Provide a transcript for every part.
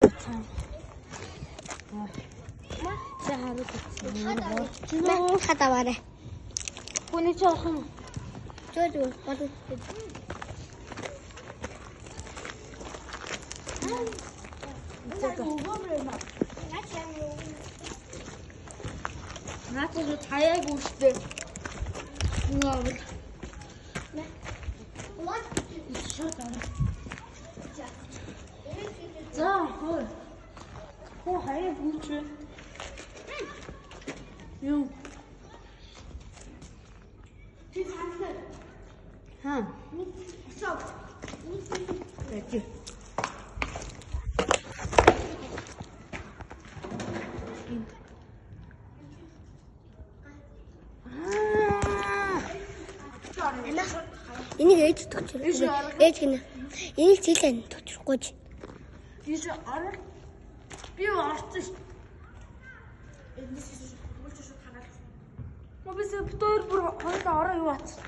За харуул. Хад аваарай. Хүний чи авах юм. Зөө зөө. Гол. Наад чи хаяагүй штэ. Юу авал. Шууд аваа. За хөө. Хөө хаяагүй ч. Юу? Чи цаанаа. Ха. Шок. Тэжи. Энийг ээж төгчөр. Ээж гинэ. Энийг цэлэн төгчрөхгүй ч. Тийш орол. Би орсон ш. Мобис битээр бүр хоёулаа ороо юу атсан.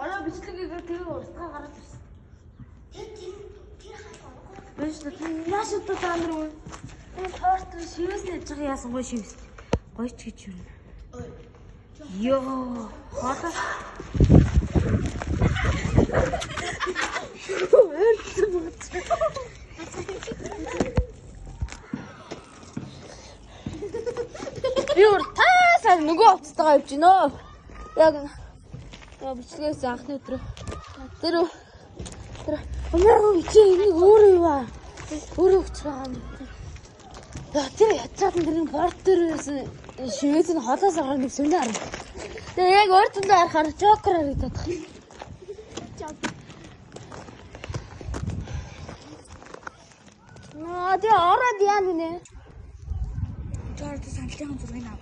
Ороо бичлэг хийгээ тэгээ уртгаа гараад ирсэн. Биш л маш одоо та нар үн. Энэ торт шивээс нэж байгаа яасан гоё шивээс. Гоё ч гэж юм. Йоо, хоолой. Ойртсон бод. Би өөр таасаа нөгөө хувцастайгаа явж гинөө. Яг яа бичлэгээс анхны өдрөө. Тэр тэр өмөрөө чи энийг өөрөө юу аа? Өөрөө өгч байгаа юм. Яа тэр ячаад тэр нэг порт дээр байсан шивээс нь холоос гарах нэг сонио харна. Тэгээ яг өөр зөндөө харахаар жокер харагдаад байна. Наа тэр ороод яа гинэ? Жорд сандлын зургийг ав.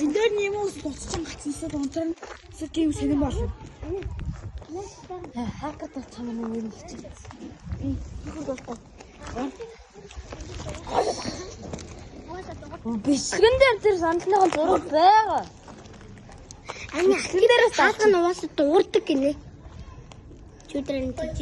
Энэ дээр нь юм уу буцчин гацсансаа унтран эсвэл тийм сонирн болно. Хакер тал чам нэг юм хичээл. Бичлэгэн дээр тэр сандлынхаа зураг байгаа. Ани Бичлэгэн дээрээс хаалга нь угаасаа дуурдаг гинэ. Чүдрэн тийж.